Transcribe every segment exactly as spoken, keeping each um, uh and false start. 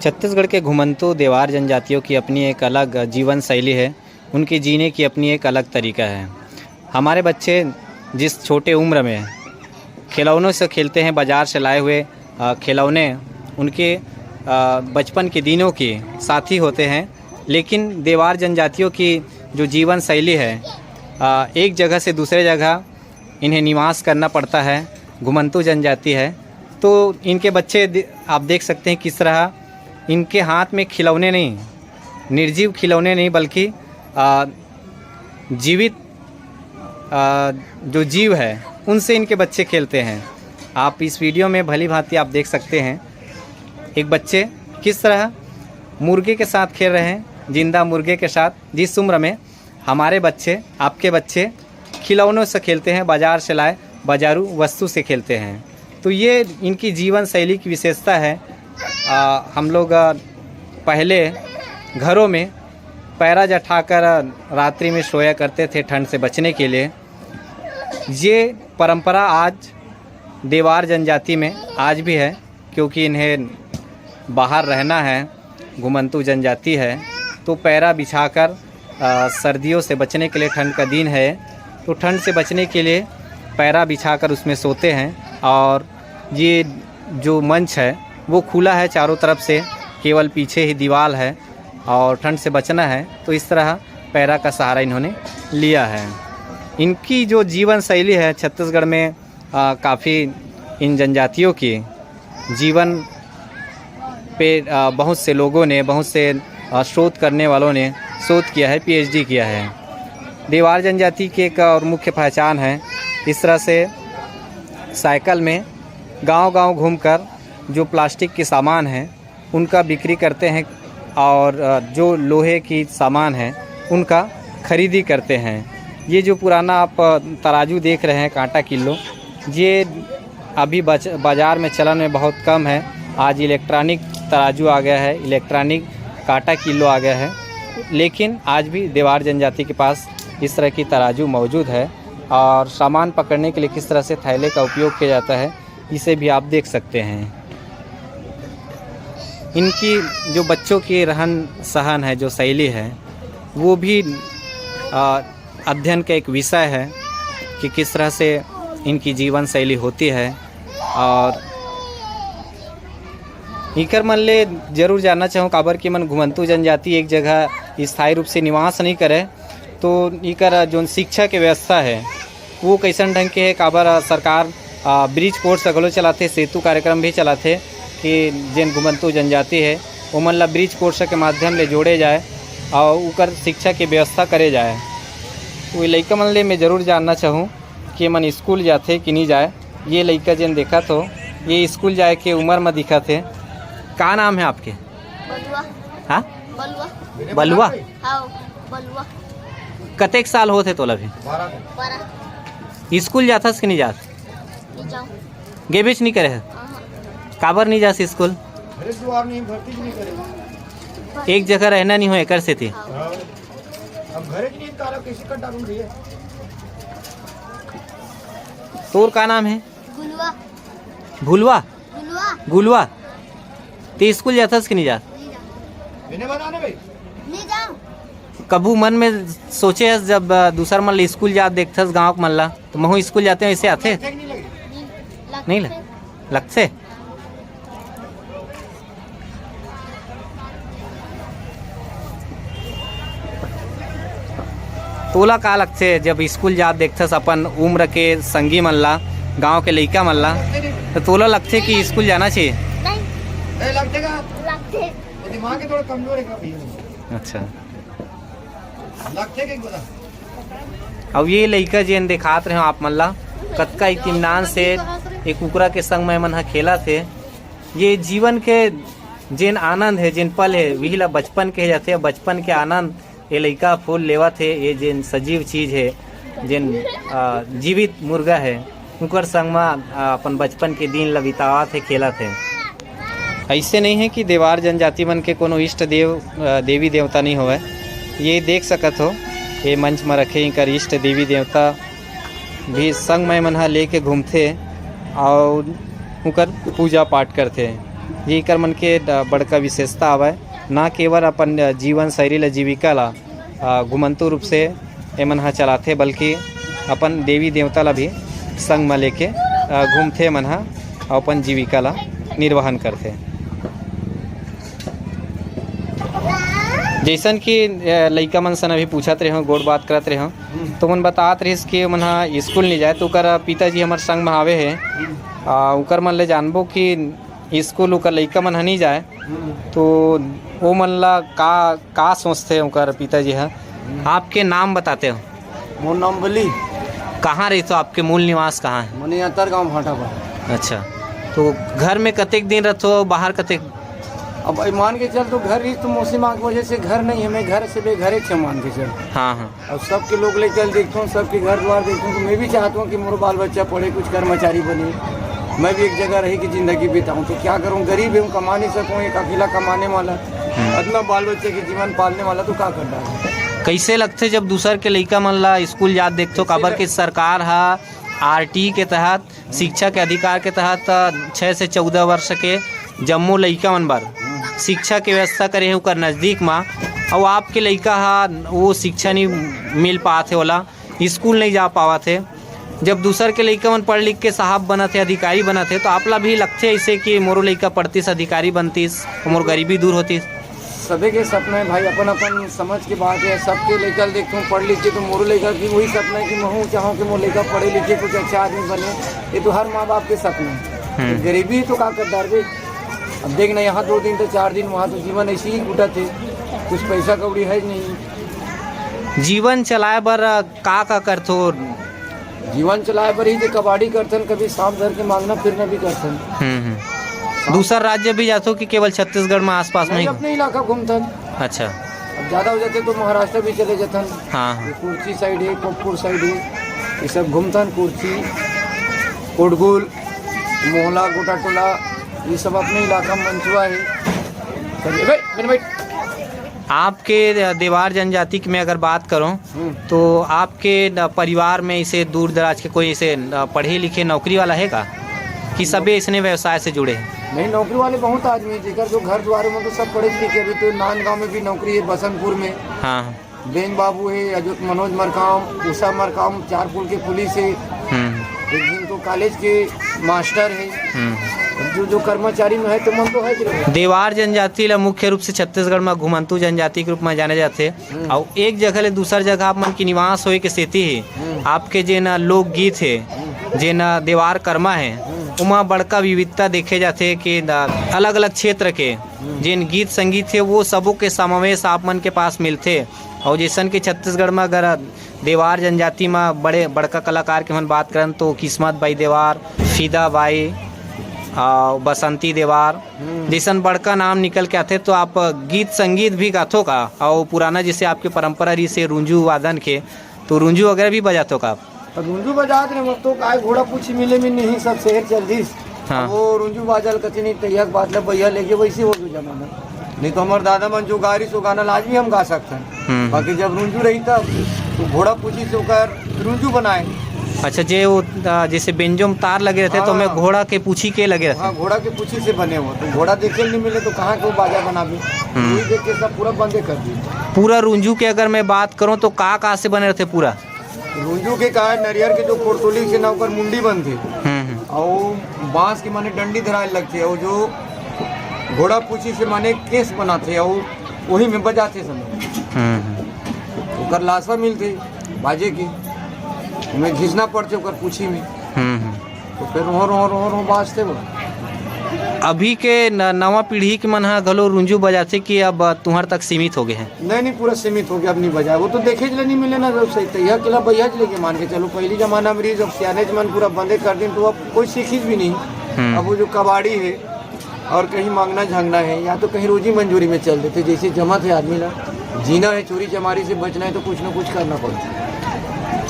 छत्तीसगढ़ के घुमंतू देवार जनजातियों की अपनी एक अलग जीवन शैली है, उनके जीने की अपनी एक अलग तरीका है। हमारे बच्चे जिस छोटे उम्र में खिलौनों से खेलते हैं, बाज़ार से लाए हुए अ, खिलौने उनके अ, बचपन के दिनों के साथी होते हैं, लेकिन देवार जनजातियों की जो जीवन शैली है, अ, एक जगह से दूसरे जगह इन्हें निवास करना पड़ता है, घुमंतू जनजाति है। तो इनके बच्चे दे-, आप देख सकते हैं किस तरह इनके हाथ में खिलौने नहीं, निर्जीव खिलौने नहीं, बल्कि अ, जीवित अ, जो जीव है, उनसे इनके बच्चे खेलते हैं। आप इस वीडियो में भली भांति आप देख सकते हैं, एक बच्चे किस तरह मुर्गे के साथ खेल रहे हैं, जिंदा मुर्गे के साथ। जिस उम्र में हमारे बच्चे, आपके बच्चे खिलौनों से खेलते हैं, बाज़ार से लाए बाज़ारू वस्तु से खेलते हैं, तो ये इनकी जीवन शैली की विशेषता है। अ, हम लोग, अ, पहले घरों में पैरा जठाकर रात्रि में सोया करते थे ठंड से बचने के लिए। ये परंपरा आज देवार जनजाति में आज भी है, क्योंकि इन्हें बाहर रहना है, घुमंतू जनजाति है, तो पैरा बिछाकर, अ, सर्दियों से बचने के लिए, ठंड का दिन है, तो ठंड से बचने के लिए पैरा बिछाकर उसमें सोते हैं। और ये जो मंच है, वो खुला है चारों तरफ से, केवल पीछे ही दीवार है और ठंड से बचना है, तो इस तरह पैरा का सहारा इन्होंने लिया है। इनकी जो जीवन शैली है छत्तीसगढ़ में, अ, काफ़ी इन जनजातियों की जीवन पे, अ, बहुत से लोगों ने, बहुत से, अ, शोध करने वालों ने शोध किया है, पीएचडी किया है। देवार जनजाति की एक और मुख्य पहचान है, इस तरह से साइकिल में गांव-गांव घूमकर जो प्लास्टिक के सामान हैं, उनका बिक्री करते हैं और, अ, जो लोहे की सामान है, उनका खरीदी करते हैं। ये जो पुराना आप, अ, तराजू देख रहे हैं, कांटा किलो, ये अभी बच-, बाज़ार में चलन में बहुत कम है। आज इलेक्ट्रॉनिक तराजू आ गया है, इलेक्ट्रॉनिक कांटा किलो आ गया है, लेकिन आज भी देवार जनजाति के पास इस तरह की तराजू मौजूद है। और सामान पकड़ने के लिए किस तरह से थैले का उपयोग किया जाता है, इसे भी आप देख सकते हैं। इनकी जो बच्चों की रहन सहन है, जो शैली है, वो भी, अ, अध्ययन का एक विषय है कि किस तरह से इनकी जीवन शैली होती है। और इकर मन ले जरूर जानना चाहूँ, काबर कि मन घुमंतू जनजाति एक जगह स्थायी रूप से निवास नहीं करे, तो इकर जोन शिक्षा के व्यवस्था है, वो कैसन ढंग के है, काबर सरकार, आ, ब्रिज कोर्स घलो चलाथे, सेतु कार्यक्रम भी चलाथे कि जेन घुमंतू जनजाति है, ओमन ला ब्रिज कोर्स के माध्यम ले जोड़े जाए और उकर शिक्षा के व्यवस्था करे जाए। वो लइका मन ले मैं जरूर जानना चाहूँ कि मन स्कूल जाथे कि नहीं जाए। ये लइका जेन देखत हो, ये स्कूल जाए के उम्र में दिखत है। का नाम है आपके? बलुआ। हाँ? बलुआ। बलुआ? हाँ, बलुआ। कतेक साल होत हे तोला भी? बारह। स्कूल जाथस कि नहीं जात? नहीं जाऊँ। गेबेच नहीं करे है? हाँ। काबर नहीं जास स्कूल? अरे, तू आप नहीं, भर्ती नहीं करे। एक जगह रहना नहीं हो, एकर सेती। हाँ। अब घरे की नहीं तारा कैसे कट डालूं भैया? तोर का नाम है? गुलवा। भुलवा? गुलवा। गुलवा? ते स्कूल जाथस कि नहीं जात? नहीं जा। मैंने बना ना भाई। नहीं जाऊँ। कभू मन में सोचे हस, जब, अ, दूसर मन ल स्कूल जात देखथस, गाँव के मन ला, तो महू स्कूल जाते हैं, ऐसे आथे? लगथे कि नहीं लगे? नहीं लग-, लगथे। लगथे? तोला का लगथे, जब स्कूल जात देखथस अपन उम्र के संगी मन ला, गांव के लइका मन ला, तो तोला लगथे कि स्कूल जाना चाहिए? नहीं। नहीं लगथे का? लगथे। वो दिमाग के थोड़ा कमजोर है का भैया? अच्छा। लगथे के बोला? अब ये लइका जेन देखात रहे हो आप मन ला, कतका इत्मीनान से एक कुकरा के संग में मन ह खेलत हे। ये जीवन के जेन आनंद हे, जेन पल हे, वही ला बचपन कहे जाथे। बचपन के आनंद ये लइका फुल लेवत हे। ये जेन सजीव चीज हे, जेन, अ, जीवित मुर्गा हे, उनकर संग म, अ, अपन बचपन के दिन ला बितावत हे, खेलत हे। अइसे नहीं है कि देवार जनजाति मन के कोनो इष्ट देव, अ, देवी देवता नहीं होवय। ये देख सकत हो, ये मंच म रखे इनकर इष्ट देवी देवता भी संग में मन ह लेके घूमथे और उनकर पूजा पाठ करथे। जेकर मन के ड-, बड़का विशेषता हवय, ना केवल अपन जीवन शैली ल, जीविका ल, अ, घुमंतू रूप से एमन ह चलाथे, बल्कि अपन देवी देवता ल भी संग म लेके, अ, घूमथे एमन ह, अउ अपन जीविका ल निर्वहन करथे। जइसन कि, अ, लइका मन सन अभी पूछत रेहेंव, गोठ बात करत रेहेंव, हम्म। तो मन बतात रहिस कि मन ह स्कूल नइ जाय, तो ओकर पिताजी हमर संग म आवे हे। हम्म। अ, ओकर मन ले जानबो कि स्कूल ओकर लइका मन ह नइ जाय, हम्म। तो ओ मन ला का, का सोचथे ओकर पिताजी ह? हम्म। आपके नाम बताते हो? मोर नाम बली। कहाँ रहिथो, आपके मूल निवास कहाँ है? मने अंतर गांव भाटा पर। अच्छा, तो घर में कतेक दिन रहिथो, बाहर कतेक? अब भाई मान के चल, तो घर ही तो मौसम आग वजह से घर नहीं है, मैं घर से बेघरे छे मान के चल। हाँ, हाँ। और सबके लोग लेकर देखता हूँ, सबके घर द्वार देखता हूँ, तो मैं भी चाहता हूँ कि मोर बाल बच्चा पढ़े, कुछ कर्मचारी बने, मैं भी एक जगह रह के जिंदगी बिताऊँ। तो क्या करूँ, गरीब हूँ, कमा नहीं सकूँ, एक अकेला कमाने वाला, हम्म। इतना बाल बच्चे के जीवन पालने वाला, तो का कर डाले? कइसे लगथे जब दूसर के लइका मन ला स्कूल जात देखथो? कइसे काबर लग- कि सरकार ह आरटी के तहत, शिक्षा के अधिकार के तहत, अ, छह से चौदह वर्ष के जम्मो लइका मन बर शिक्षा के व्यवस्था करे हे ओकर नजदीक मा, अउ आपके लइका ह वो शिक्षा नइ मिल पात हे, ओला स्कूल नइ जा पावत हे। जब दूसर के लइका मन पढ़ लिख के साहब बनत हे, अधिकारी बनत हे, तो आप ला भी लगथे ऐसे कि मोरो लइका पढ़तीस, अधिकारी बनतीस, मोर गरीबी दूर होतीस? सबे के सपना है भाई, अपन अपन समझ के बात है। सबके लइका ल देखथों पढ़ लिख के, तो मोरो लइका की वही सपना है कि महूँ चाहूँ कि मोर लइका पढ़े लिखे कुछ अच्छा आदमी बने। ये तो हर माँ बाप के सपना है। हम्म। तो गरीबी तो का कर डारबे। अब देख ना, यहाँ दो दिन तो चार दिन, वहाँ तो जीवन ऐसे ही गुटत है, कुछ पैसा कौड़ी है नहीं। जीवन चलाए बर का का करथो? जीवन चलाए बर ही जे कबाड़ी करथन, कभी सांप धर के मांगना फिरना भी करथन। हम्म, हम्म। दूसर राज्य भी जाथो कि केवल छत्तीसगढ़ में आसपास में नहीं, ही? अपने इलाका घूमथन। अच्छा। अब ज्यादा हो जाथे तो महाराष्ट्र भी चले जाथन। हाँ, हाँ। ये कुर्ची साइड है, कोपपुर साइड है, ये सब घूमथन। कुर्ची, कोटगुल, मोहला, गोटाटोला, ये सब अपने इलाका में मंचुआ है। चलिए, बैठ, बैठ, बैठ। आपके देवार जनजाति की मैं अगर बात करूँ, हम्म। तो आपके न-, परिवार में इसे दूर दराज के कोई इसे न-, पढ़े लिखे नौकरी वाला है का, कि सबे इसने व्यवसाय से जुड़े हैं? नहीं, नौकरी वाले बहुत आदमी है, जेकर जो घर द्वार में तो सब पढ़े लिखे। अभी तो नांदगांव में भी नौकरी है, बसंतपुर में। हाँ। बेन बाबू है, अजो-, मनोज मरकाम, उषा मरकाम, चार पुल के पुलिस है। हम्म। एक दिन तो कॉलेज के मास्टर है। हम्म। जो, जो कर्मचारी में है, तो मन तो है कि नहीं? देवार जनजाति ला मुख्य रूप से छत्तीसगढ़ में घुमंतू जनजाति के रूप में जाने जाथे। हम्म। अउ एक जगह ले दूसर जगह आप मन के निवास होए के सेती ही हम्म। आपके जेन लोकगीत हे, हम्म। जेन देवार कर्मा हे, हम्म। ओमा बड़का विविधता देखे जाथे कि अलग-अलग क्षेत्र के हम्म। जेन गीत संगीत हे, वो सबो के समावेश आप मन के पास मिलथे। अउ जैसन कि छत्तीसगढ़ में अगर देवार जनजाति में बड़े बड़का कलाकार के हमन बात करन, तो किस्मत बाई देवार, फिदा बाई, आ, बसंती देवार, हम्म। जैसन बड़का नाम निकल के आथे, तो आप गीत संगीत भी गाथो का? अउ पुराना जैसे आपके परंपरा रहिसे रुंजू वादन के, तो रुंजू वगैरह भी बजाथो का आप? तो रुंजू बजात रहे, वो तो काय घोड़ा पूछी मिले में नहीं, सब शहर चल दिस। हाँ। अब वो रुंजू बाजल कथे नहीं, तैया के बात ला भैया लेके वैसे हो गयो जमाना। नहीं तो हमारे दादा मन जो गा रही सो गाना ला आज भी हम गा सकते हैं। हम्म। बाकी जब रुंजू रही तब तो घोड़ा पूछी से ओकर रुंजू बनाए। अच्छा, जे वो, आ, जैसे बेंजो में तार लगे रहते, तो हाँ। मैं घोड़ा के पूछी के लगे रहते। हाँ, घोड़ा के पूछी से बने हुए, तो घोड़ा देखे नहीं मिले, तो कहाँ के वो बाजा बनाबे? हम्म। वही देख के सब पूरा बंदे कर दिए। पूरा रुंजू के अगर मैं बात करूँ, तो का का से बने रहते पूरा? रुंजू के का है, नरियर के जो कोरतोली से ना ओकर मुंडी बनथे, हम्म, हम्म। अउ बांस के माने डंडी धराए लगथे, अउ जो घोड़ा पूछी से माने केस बनाथे, अउ वही में बजाथे सब। हम्म, हम्म। ओकर लाशा मिलथे बाजे के, ओमे घिसना पड़थे ओकर पूछी में। हम्म, हम्म। तो फिर रोहो, रोहो, रोहो, रोहो बाजथे वो। अभी के न-, नवा पीढ़ी के मन ह घलो रुंजू बजाथे कि अब तुहर तक सीमित हो गए हैं? नहीं, नहीं, पूरा सीमित हो गया, अब नहीं बजाए। वो तो देखे ज ले नहीं मिले ना, जब से तैया किला भैया ज लेके मान के चलो, पहली जमाना में रही, जब सियाने जमान पूरा बंदे कर दिन, तो अब कोई सीखी भी नहीं। हम्म। अब वो जो कबाड़ी है और कहीं मांगना झांगना है, या तो कहीं रोजी मंजूरी में चल देते, जैसे जमा थे आदमी ला जीना है, चोरी चमारी से बचना है, तो कुछ ना कुछ करना पड़ता।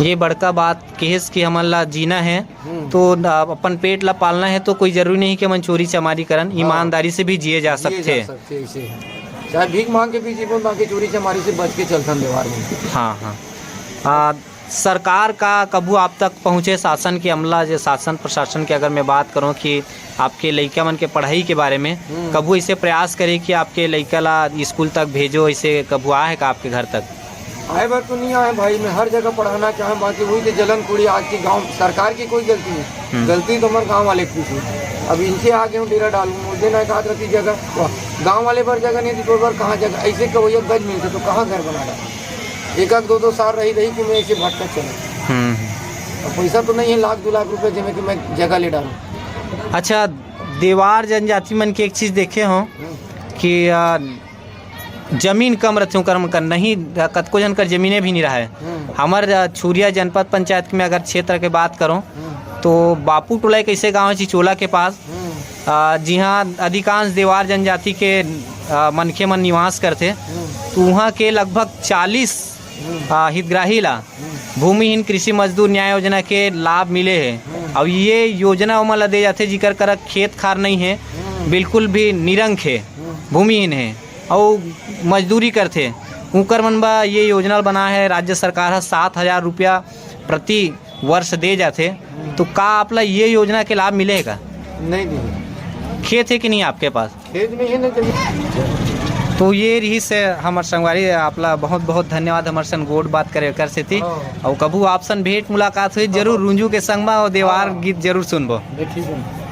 ये बड़का बात किहिस कि हमन ला जीना है, हम्म। तो न-, अपन पेट ला पालना है, तो कोई जरूरी नहीं कि हमन चोरी चमारी करन, हाँ। ईमानदारी से भी जिए जा जिए सकथे। जा सकथे, ऐसे है। चाहे भीख मांग के भी जीवन, बाकी चोरी चमारी से बच के चलथन व्यवहार में। हाँ, हाँ। आ, सरकार का कभू आप तक पहुँचे, शासन के अमला, जे शासन प्रशासन के अगर मैं बात करूँ कि आपके लइका मन के पढ़ाई के बारे में, हम्म। कभू ऐसे प्रयास करे कि आपके लइका ला स्कूल तक भेजो, ऐसे कभू आए हे का आपके घर तक? आए बर तो नहीं आए भाई, मैं हर जगह पढ़ाना चाहे, बाकी वही तो जलन कुड़ी आज के गाँव सरकार की कोई गलती नहीं, हम्म। गलती तो हमारे गाँव वाले की थी। अब इनसे आगे हूँ डेरा डालूँ, मुझे ना एक आध रखी जगह, वाह, गाँव वाले बर जगह नहीं थी तो बर कहाँ जगह, ऐसे कवैया गज मिलते तो कहाँ घर बना रहा। एक आध दो दो साल रही रही कि मैं ऐसे भटकत चला। हम्म। अब पैसा तो नहीं है लाख दो लाख रुपए जेमे कि मैं जगह ले डालूँ। अच्छा, देवार जनजाति मन के एक चीज देखे हो हम्म। कि आ, जमीन कम रथे, ओकर मन कर नहीं, कतको झन कर जमीने भी नहीं रहे। हम्म। हमर, अ, छुरिया जनपद पंचायत में अगर क्षेत्र के बात करो हम्म। तो बापू टोला एक ऐसे गांव है चिचोला के पास, हम्म। अ, जिहां अधिकांश देवार जनजाति के, अ, मनखे मन निवास करथे। हम्म। तो उहां के लगभग चालीस, हम्म। अ, हितग्राही ला हम्म। भूमिहीन कृषि मजदूर न्याय योजना के लाभ मिले हे। हम्म। अउ ये योजना ओमन ला दे जाथे जिकर करा खेत खार नहीं है, हम्म। बिल्कुल भी निरंक है, हम्म। भूमिहीन है। अउ मजदूरी करथे, उंकर मन बर ये योजना ल बनाए हे राज्य सरकार ह, सात हजार रुपया प्रति वर्ष दे जाथे। तो का आप ला ये योजना के लाभ मिले हे का? नहीं, नहीं। खेत है कि नहीं आपके पास? खेत में ही ना जमीन। तो ये रहिस हे हमर संगवारी, आप ला बहुत बहुत धन्यवाद हमर सन गोठ बात करे कर सेती। हाँ। अउ कभू आप सन भेंट मुलाकात होही, जरूर रुंजू के संग मा अउ देवार हाँ। गीत जरूर सुनबो। ठीक है।